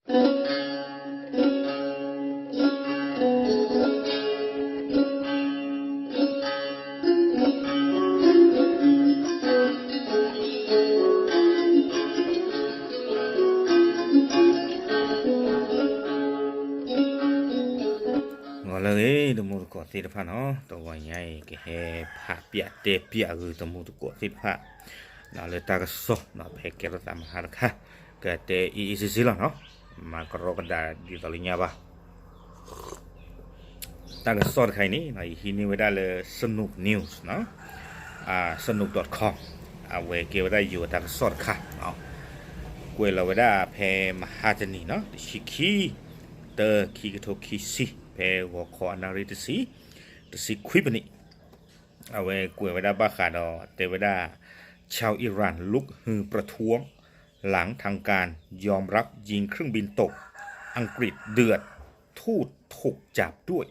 ဂီၤလၢအဂ့ၤ တမူတကိးသ့ၣ်တဖၣ်နီၤ, တဂီၤညါအံၤ ကဟဲဖးပျးတဲပျးဂုာ်တမူတကိးသ့ၣ်တဖၣ် လၢတၢ်ကစီၣ်နီၤ, ဖဲကဲထီၣ်သးမဟါတခါ ကတဲအံၤအံၤစ့စ့လီၤနီၤ, မၤကရီကဒါဒ်သိးလၢညါဘၣ်. တၢ်ကစီၣ်တခါအံၤန့ၣ် ယဟံးန့ၢ်ဝဲဒၣ်လၢ Snoop News နီၤ, Snoop dot com အဝဲကဲဝဲဒၣ်ယိၤတၢ်ကစီၣ်တခါ, ကွဲးလီၤဝဲဒၣ်ဖဲမဟါတနံၤနီၤ, တဆံခံ တၢ ခံကထိခံဆံ ဖဲဂီၤခီအနၣ်ရံၣ်တဆံ, တဆံခွံပနံၣ်, အဝဲကွဲးဝဲဒၣ်ဘၣ်ဃးဒီးတဲဝဲဒၣ် ชาวอิหร่านลุกฮือประท้วง หลังทางการยอมรับ ยิงเครื่องบินตก อังกฤษเดือด ทูตถูกจับด้วย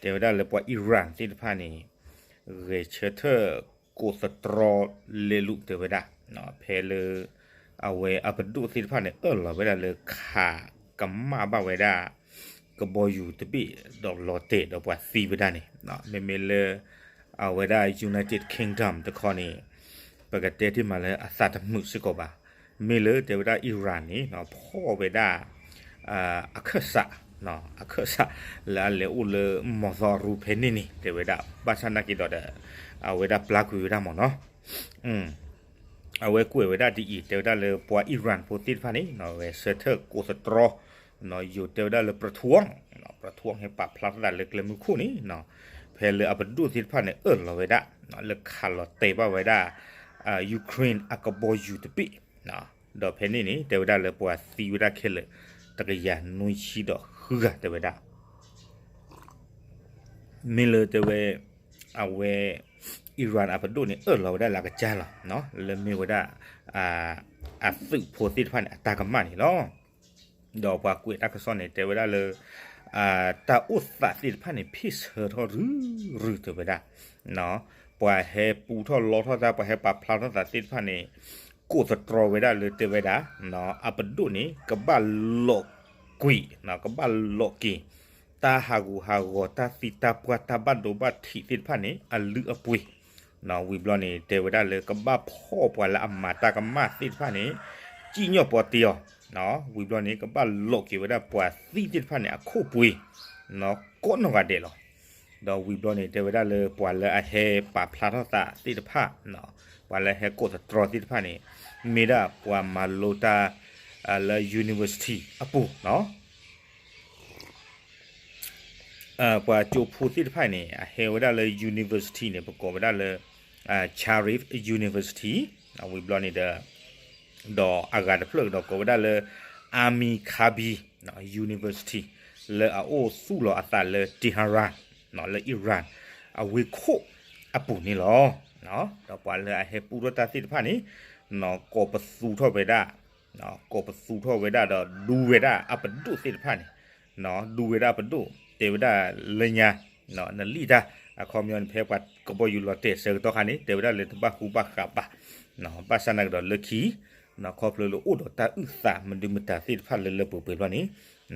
တဲဝဲဒၣ်လၢပှၤအံရၣ်သ့ၣ်တဖၣ်န့ၣ် ဂဲၤဆၢထၢၣ်ကိးသတြီလဲၤလူၤတဲဝဲဒၣ်, ဖဲလၢ အဝဲအပဒိၣ်သ့ၣ်တဖၣ်န့ၣ် အၢၣ်လီၤဝဲဒၣ်လၢခးကမၣ်ဘၣ်ဝဲဒၣ် ကဘီယူၤတဘ့ၣ် ဒီးလီၤတဲာ်ဒီးပှၤသံဝဲဒၣ်န့ၣ်, မ့မ့ၢ်လၢ အဝဲဒၣ် United Kingdom တခီန့ၣ် ပကတဲတ့ၢ်မးလၢအသးတမုာ်စ့ၢ်ကီးဘၣ်. မ့ၢ်လၢတဲဝဲဒၣ်အံရၣ်န့ၣ် ဖီၣ်ဝဲဒၣ် အခၢၣ်စး, အခၢၣ်စးလၢအလဲၤအိၣ်လၢမီၤသီရူဖဲန့ၣ်န့ၣ် တဲဝဲဒၣ် ဘၣ်ဆၣ်နာ်က့ဒီး အဝဲဒၣ်ပျၢ်ကွံာ်ဝဲဒၣ်မ့ၢ်နီၤ. အဝဲကွဲးဝဲဒၣ်ဒ်အံၤ တဲဝဲဒၣ်လၢပှၤအံရၣ်ဖိသ့ၣ်တဖၣ်န့ၣ် ဂဲၤဆၢထၢၣ်ကိးသတြီ ယိၤတဲဝဲဒၣ်လၢ ประท้วง, ประท้วง ဟဲပာ်ဖျါထီၣ်သးလၢကျဲမုၢ်ခိၣ်န့ၣ်, ဖဲလၢအပဒိၣ်သ့ၣ်တဖၣ်န့ၣ် အၢၣ်လီၤဝဲဒၣ် လၢခးလီၤတဲာ်ဘၣ်ဝဲဒၣ် Ukraine အကဘီယူၤတဘ့ၣ်, ဒီးဖဲန့ၣ်န့ၣ် တဲဝဲဒၣ်လၢပှၤသံဝဲဒၣ်ခဲလၢာ် တကယၤနွံဆံဒီးဃုဂၤတဲဝဲဒၣ် မ့ၢ်လၢတဲဝဲ အဝဲ အံရၣ်အပဒိၣ်န့ၣ် အၢၣ်လီၤဝဲဒၣ်လၢအကစၢ်လီၤ, လၢမ့ၢ်ဝဲဒၣ် အသုးဖိသ့ၣ်တဖၣ်န့ၣ် အတၢ်ကမၣ်န့ၣ်လီၤ. ဒီးပှၤကွဲးတၢ်ကစီၣ်န့ၣ် တဲဝဲဒၣ်လၢ တၢ်အိၣ်သးသ့ၣ်တဖၣ်န့ၣ် ဖ့ၣ်ဆၢထီၣ်ရုၢ်ရုၢ်တဲဝဲဒၣ်, ပှၤဟဲပူထီၣ်လီထီၣ်တၢ် ပှၤဟဲပာ်ဖျါထီၣ်သးသ့ၣ်တဖၣ်န့ၣ် ကိးသတြီဝဲဒၣ်လၢတဲဝဲဒၣ် အပဒိၣ်န့ၣ် ကဘၣ်လိးကွံာ် ကဘၣ်လိးက့ၤ တၢ်ဟးဂူာ်ဟးဂီၤ တၢ်သံတၢ်ပှၢ် တၢ်ဘၣ်ဒိဘၣ်ထံးသ့ၣ်တဖၣ်န့ၣ် အလုၢ်အပှ့ၤ, ဝံၤဘျီန့ၣ် တဲဝဲဒၣ်လၢကဘၣ်ဖီၣ်ပှၤလၢအမၤတၢ်ကမၣ်သ့ၣ်တဖၣ်န့ၣ် စံၣ်ညီၣ်ပီတ့အီၤ, ဝံၤဘျီန့ၣ် ကဘၣ်လိးက့ၤဝဲဒၣ်ပှၤသံသ့ၣ်တဖၣ်န့ၣ် အခိၣ်ပှ့ၤ ကိးနီၢ်ဂၤဒဲးလီၤ. ဒီးဝံၤဘျီန့ၣ် တဲဝဲဒၣ်လၢပှၤလၢအဟဲပာ်ဖျါထီၣ်သးသ့ၣ်တဖၣ် ပှၤလၢဟဲကိးသတြီသ့ၣ်တဖၣ်န့ၣ် မ့ၢ်ဒၣ်ပှၤမၤလိတၢ် လၢ university အပူၤနီၤ. ပှၤကၠိဖိသ့ၣ်တဖၣ်န့ၣ် အဟဲဝဲဒၣ်လၢ university န့ၣ် ပကိးဝဲဒၣ်လၢ Sharif University ဝံၤဘျီန့ၣ်ဒီး ဒီးအဂၤတဖျၢၣ်ကဒီးကိးဝဲဒၣ်လၢ Amir Kabri University လၢအအိၣ်သူၣ်လီၤအသးလၢ Tehran လၢ Iran အဝ့ၢ်ခိၣ်အပူၤန့ၣ်လီၤ. ဒီးပှၤလၢအဟဲပူထီၣ်တၢ်သ့ၣ်တဖၣ်န့ၣ် ကိးပသူထီၣ်ဝဲဒၣ် ကိးပသူထီၣ်ဝဲဒၣ်ဒီးဒူဝဲဒၣ်အပဒိၣ်သ့ၣ်တဖၣ်န့ၣ် ဒူဝဲဒၣ်အပဒိၣ် တဲဝဲဒၣ်လၢညါ နလံၣ်တၢ် အခီပညီန့ၣ် ဖဲပှၤကဘီယူၤလီၤတဲာ်ဆၢကတီၢ်ခါန့ၣ် တဲဝဲဒၣ်လၢတဘၣ်ဃူဘၣ်ဃးဘၣ် ဘၣ်ဆၣ်နာ်ကဒီးလၢခံ ခီဖျိလၢအိၣ်ဒီးတၢ်အုၣ်သးမနုၤမတၤသ့ၣ်တဖၣ်လၢလၢပှဲၤပှဲၤဘျီ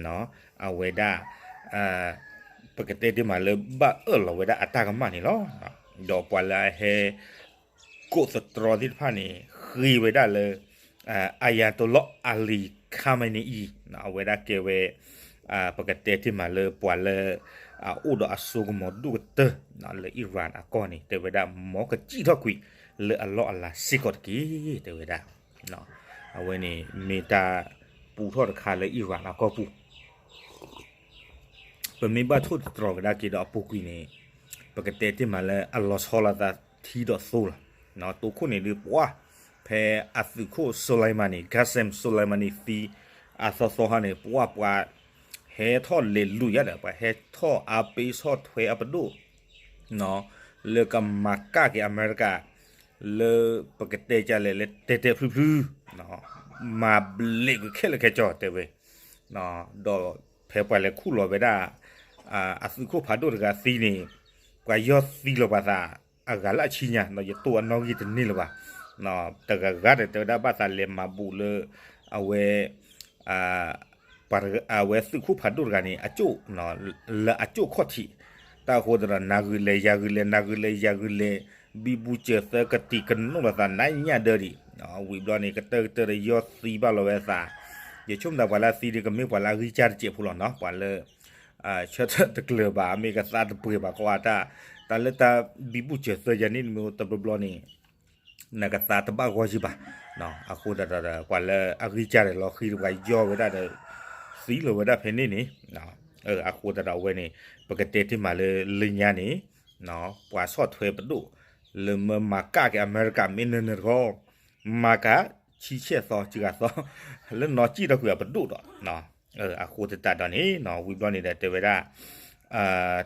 န့ၣ် အဝဲဒၣ် ပကတဲတ့ၢ်မးလၢဘၣ်အၢၣ်လီၤဝဲဒၣ်အတၢ်ကမၣ်န့ၣ်လီၤ. ဒီးပှၤလၢအဟဲ ကိးသတြီသ့ၣ်တဖၣ်န့ၣ် ဃ့ဝဲဒၣ်လၢ Ayatollah Ali Khamenei အဝဲဒၣ်ကဲဝဲ ပကတဲတ့ၢ်မးလၢပှၤလၢ အအိၣ်ဒီးအစိကမီၤဒိၣ်ကတၢၢ် လၢ Iran အကီၢ်န့ၣ် တဲဝဲဒၣ်မ်ကစံၣ်ထီၣ်ကွံာ်လၢအလီၢ်အလၤစ့ၢ်ကီးတက့ၢ် တဲဝဲဒၣ်. အဝဲန့ၣ်မ့ၢ်တၢ်ပူထီၣ်တခါလၢ Iran အကီၢ်ပူၤ ပမ့ၢ်ဘၣ်ထိၣ်သတြီၤကဒါက့ၤဒီးအပူၤကွံာ်န့ၣ် ပကတဲတ့ၢ်မးလၢအလီၤဆီလိာ်သးထံဒီးသိလီၤ. တိခိၣ်န့ၣ်ဒုးပှၤ ဖဲအသုးခိၣ် Soleimani, Qasem Soleimani သံ အသီသီဟါန့ၣ် ပှၤပှၤ ဟဲထီၣ်လဲၤလူၤယါဒီး ပှၤဟဲထီၣ်အါပ့ၤဆီၣ်ထွဲအပဒိၣ် လၢကမၤကၣ်က့ၤအမဲရကၤ လၢပကတဲကလဲၣ်လၢတဲာ်တဲာ်ဖျုဖျု မၤဘျဲးကွံာ်ခဲလၢာ်ခဲဆ့တဲဝဲ ဒီးဖဲပှၤလဲၤခူၣ်လီၤဝဲဒၣ် အသုးခိၣ်ဖးဒိၣ်တဂၤသံန့ၣ် ပှၤယီၢ်သံလီၤပှၤသး အဂၤလၢအဆံညါ ဒီးယတိၢ်အနီၣ်ဂံၢ်တန့ၢ်လၢၤဘၣ်. တဂၤဂၤဒီးတဲဝဲဒၣ်ဘၣ်သးလဲၤမၤဘူးလၢ အဝဲ ပှၤအဝဲသုးခိၣ်ဖးဒိၣ်တဂၤန့ၣ် အကၠိၣ်, လၢအကၠိၣ်ခီၣ်ထံး, တၢ်အဃိသတးဒီး နၤဂုာ်လဲၤယၤဂုာ်လဲၤ နၤဂုာ်လဲၤယၤဂုာ်လဲၤ ဘံဘူစၢၤသၢကတံၤကနိၣ်လိာ်သးနးညၣ်ဒၢဒံး, ဝံၤဘျီန့ၣ် ကတၢၢ်ကတၢၢ်ဒီးယီၢ်သံဘၣ်လီၤဝဲသး, ယဆိကမိၣ်သးပှၤလၢအသံဒ်ကမ့ၢ်ပှၤလၢအဂံၢ်စၢ်တစဲးဖိလီၤနီၤ, ပှၤလၢ ဆၢထၢၣ်တကျၢၤဘၣ် မ့ၢ်ကသါတပှဲၤဘၣ်ကီးတၢ်, တၢ်လၢတၢ်ဘံဘူစၢၤသၢယၤန့ၣ် မ့ၢ်တဘျီဘျီန့ၣ် နကသါတဘၣ်ဂီၢ်ယံၤဘၣ်, အဃိသတးဒီး ပှၤလၢအဂံၢ်စၢ်ဒီးလီၤဃံၤတပှၤယီၢ်ဝဲဒၣ်ဒီး သံလီၤဝဲဒၣ်ဖဲန့ၣ်န့ၣ်, အဃိသတးဒီးအဝဲန့ၣ် ပကတဲတ့ၢ်မးလၢလၢညါန့ၣ် ပှၤဆီၣ်ထွဲပဒိၣ် လၢမၢမၤကၣ်က့ၤအမဲရကၤမ့ၢ်နၢၤနၢၤတခီ မၤကၣ်ဆံဆဲၣ်သီစှၤသီ လၢနီၢ်ကံၣ်ထီၣ်ကွံာ်အပဒိၣ်ဒီး အဃိသတးဒီးန့ၣ် ဝံၤဘျီန့ၣ်ဒီးတဲဝဲဒၣ်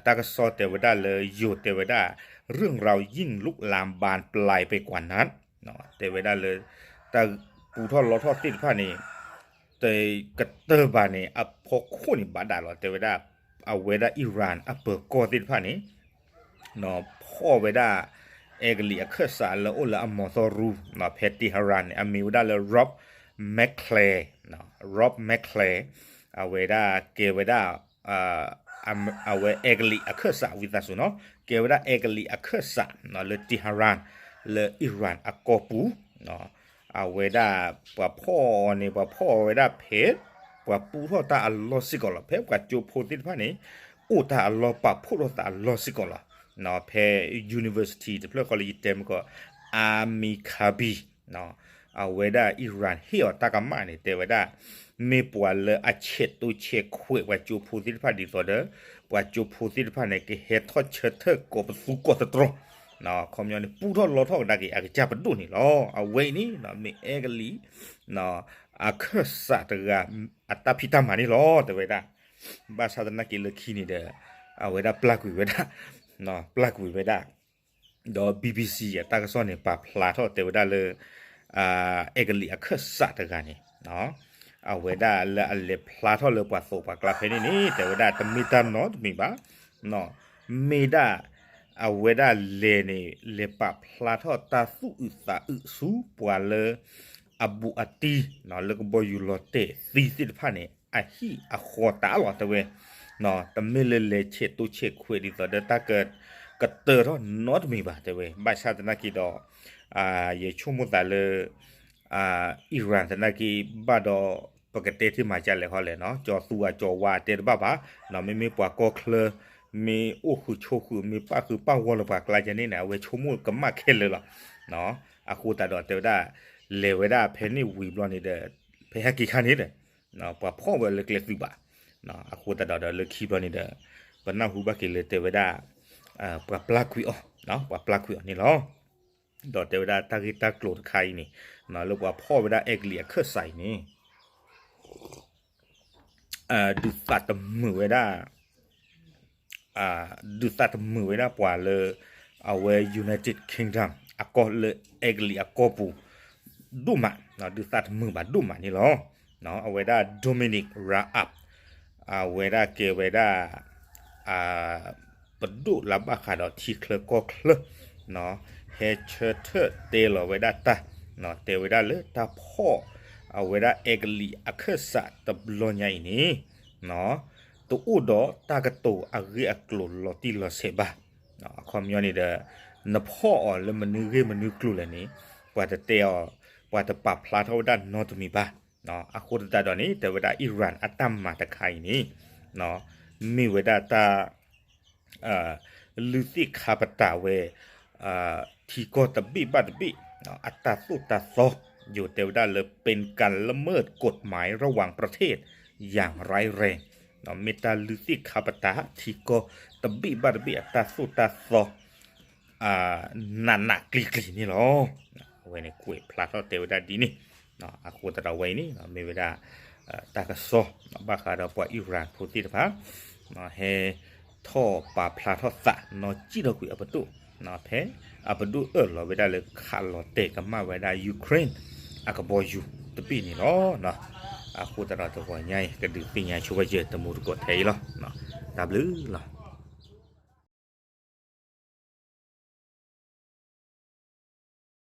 တၢ်ကစီၣ်တဲဝဲဒၣ်လၢယိၤတဲဝဲဒၣ် เรื่องราวยิ่งลุกลามบานปลายไปกว่านั้น တဲဝဲဒၣ်လၢ တၢ်ပူထီၣ်လီထီၣ်သ့ၣ်တဖၣ်န့ၣ် တကတၢၢ်ဘၣ်န့ၣ် အဖီခိၣ်န့ၣ်ဘၣ်ဒၣ်လီၤ တဲဝဲဒၣ် အဝဲဒၣ် Iran အပၢၤကီၢ်သ့ၣ်တဖၣ်န့ၣ် ဖီၣ်ဝဲဒၣ် အဲကလံးအခၢၣ်စးလၢအိၣ်လၢအမီၤသီရူ ဖဲ Tehran န့ၣ် အမံၤဝဲဒၣ်လၢ Rob McClellan, Rob McClellan အဝဲဒၣ်ကဲဝဲဒၣ် အဝဲအဲကလံးအခၢၣ်စးဝံသးစူၤနီၤ ကဲဝဲဒၣ်အဲကလံးအခၢၣ်စးလၢ Tehran လၢ Iran အကီၢ်ပူၤ အဝဲဒၣ် ပှၤဖီၣ်အီၤန့ၣ် ပှၤဖီၣ်အီၤဝဲဒၣ်ဖဲ ပှၤပူထီၣ်တၢ်အလီၢ်စ့ၢ်ကီးလီၤ ဖဲပှၤကၠိဖိသ့ၣ်တဖၣ်န့ၣ် အိၣ်တၢ်အလီၢ်ပာ်ဖှိၣ်ထီၣ်သးအလီၢ်စ့ၢ်ကီးလီၤ ဖဲ university တဖျၢၣ်ဃီလၢယတဲမ့ၢ်ကီး Amir Kabi အဝဲဒၣ် Iran ဟ့ၣ်အီၤတၢ်ကမၣ်န့ၣ် တဲဝဲဒၣ် မ့ၢ်ပှၤလၢအဆဲးတိဆဲးခွဲးပှၤကၠိဖိသ့ၣ်တဖၣ်ဒ်သိးဒီး ပှၤကၠိဖိသ့ၣ်တဖၣ်န့ၣ် ကဟဲထီၣ်ဆၢထၢၣ်ကိးပသူကိးသတြီၤ ခီပညီန့ၣ် ပူထီၣ်လီထီၣ်ကဒါက့ၤအကစၢ်ပဒိၣ်န့ၣ်လီၤ အဝဲအံၤန့ၣ် မ့ၢ်အဲကလံး အခၢၣ်စးတဂၤ အတၢ်ဖံးတၢ်မၤန့ၣ်လီၤ တဲဝဲဒၣ် ဘၣ်ဆၣ်သနာ်က့လၢခံန့ၣ်ဒီး အဝဲဒၣ်ပျၢ်ကွံာ်ဝဲဒၣ် ပျၢ်ကွံာ်ဝဲဒၣ် ဒီး BBC အတၢ်ကစီၣ်န့ၣ် ပာ်ဖျါထီၣ်တဲဝဲဒၣ်လၢ အဲကလံးအခၢၣ်စးတဂၤန့ၣ် အဝဲဒၣ်လၢအလဲၤဖျါထီၣ်လၢပှၤသိးပှၤကျါဖဲန့ၣ်န့ၣ် တဲဝဲဒၣ်တမ့ၢ်တၢ်နီတမံၤဘၣ် မ့ၢ်ဒၣ် အဝဲဒၣ်လဲၤန့ၣ် လဲၤပာ်ဖျါထီၣ်တၢ်သူၣ်အုးသးအုးဆူပှၤလၢ အဘူးအတံၢ် လၢကဘီယူၤလီၤတဲာ်သံသ့ၣ်တဖၣ်န့ၣ် အဟံၣ်အဃီတၢ်လီၤတဲဝဲ တမ့ၢ်လၢလဲၤဆဲးတိဆဲးခွဲးဒ်သိးဒီးတၢ်က ကတၢၢ်ထီၣ်နီတမံၤဘၣ်တဲဝဲ ဘၣ်ဆၣ်သနာ်က့ဒီး ယဆိကမိၣ်သးလၢ Iran သနာ်က့ဘၣ်ဒီး ပကတဲတ့ၢ်မၤကလဲၣ်ခီလဲၣ်နီၤ ကၠီၤသူအကၠီၤဝါတဲတဘၣ်ဘၣ် မ့မ့ၢ်ပှၤကီၢ်ချၢ မ့ၢ်အိၣ်ဃုာ်ဆိးဃုာ် မ့ၢ်ပၣ်ဃုာ်ပၣ်ဂီၢ်လၢပှၤကျါယဲန့ၣ်န့ၣ် အဝဲဆိကမိၣ်ကမၣ်ခဲလၢာ်လီၤ အဃိသတးဒီးတဲဝဲဒၣ် လဲၤဝဲဒၣ်ဖဲန့ၣ်ဝံၤဘျီန့ၣ်ဒီး ဖဲဟဲက့ၤခါန့ၣ်ဒီး ပှၤဖီၣ်ဝဲလၢကျဲသုးဘၣ် အဃိသတးဒီးလၢခံဘျီန့ၣ်ဒီး ပနၢ်ဟူဘၣ်က့ၤလၢတဲဝဲဒၣ် ပှၤပျၢ်ကွံာ်အီၤ ပှၤပျၢ်ကွံာ်အီၤန့ၣ်လီၤ ဒီးတဲဝဲဒၣ်တၢ်ဂ့ၢ်တၢ်ကျိၤတခါအံၤန့ၣ် လၢပှၤဖီၣ်ဝဲဒၣ်အဲကလံးအခၢၣ်စးအံၤန့ၣ် ဒုးသးတမုာ်ဝဲဒၣ် ဒုးသးတမုာ်ဝဲဒၣ်ပှၤလၢ အဝဲ United Kingdom အကီၢ်လၢအဲကလံးအကီၢ်ပူၤ ဒိၣ်မး ဒုးသးတမုာ်ဘၣ်ဒိၣ်မးန့ၣ်လီၤ. အဝဲဒၣ် Dominic Raab အဝဲဒၣ်ကဲဝဲဒၣ် ပဒိၣ်လၢဘၣ်ဃးဒီးထံချၢကီၢ်ချၢ ဟဲဆၢထၢၣ်တဲလီၤဝဲဒၣ်တၢ် တဲဝဲဒၣ်လၢတၢ်ဖီၣ် အဝဲဒၣ်အဲကလံးအခၢၣ်စးတဘျီညါအံၤန့ၣ် တအိၣ်ဒီးတၢ်ကတိၤအဂ့ၢ်အကျိၤလီၤတံၢ်လီၤဆဲးဘၣ်. အခီပညီန့ၣ်ဒီး နဖီၣ်အီၤလၢမနုၤဂ့ၢ်မနုၤကျိၤလဲၣ်န့ၣ် ပှၤတတဲအီၤ ပှၤတပာ်ဖျါထီၣ်ဝဲဒၣ်နီတမံၤဘၣ်. အဃိသတးဒီးန့ၣ် တဲဝဲဒၣ် Iran အတၢ်မၤတခါအံၤန့ၣ် မ့ၢ်ဝဲဒၣ်တၢ် လုၢ်သ့ၣ်ခါပတာ်ဝဲ ထံကီၢ်တဘ့ၣ်ဘၣ်တဘ့ၣ် အတၢ်သိၣ်တၢ်သီ ယိၤတဲဝဲဒၣ်လၢ เป็นการละเมิดกฎหมายระหว่างประเทศอย่างร้ายแรง မ့ၢ်တၢ်လုၢ်သ့ၣ်ခါပတာ် ထံကီၢ်တဘ့ၣ်ဘၣ်တဘ့ၣ်အတၢ်သိၣ်တၢ်သီ နးနးကျံၤကျံၤန့ၣ်လီၤ. အဝဲန့ၣ်ကွဲးဖျါထီၣ်တဲဝဲဒၣ်ဒ်န့ၣ် အဃိသတးဒီးဝဲအံၤန့ၣ် မ့ၢ်ဝဲဒၣ် တၢ်ကစီၣ် ဘၣ်ဃးဒီးပှၤ Iran ဖိသ့ၣ်တဖၣ် ဟဲထီၣ်ပာ်ဖျါထီၣ်သး နီၢ်ကံၣ်ထီၣ်ကွံာ်အပဒိၣ် ဖဲအပဒိၣ်အၢၣ်လီၤဝဲဒၣ်လၢ ခးလီၤတဲာ်ကမၣ်ဝဲဒၣ် Ukraine အကဘီယူၤတဘ့ၣ်န့ၣ်လီၤ. အဃိသတးဒီးတဂီၤညါအံၤ ကဒုးသ့ၣ်ညါဆိဝဲယဲၢ်တမူတကိးထဲအံၤလီၤ. တၢ်ဘျုးလီၤ.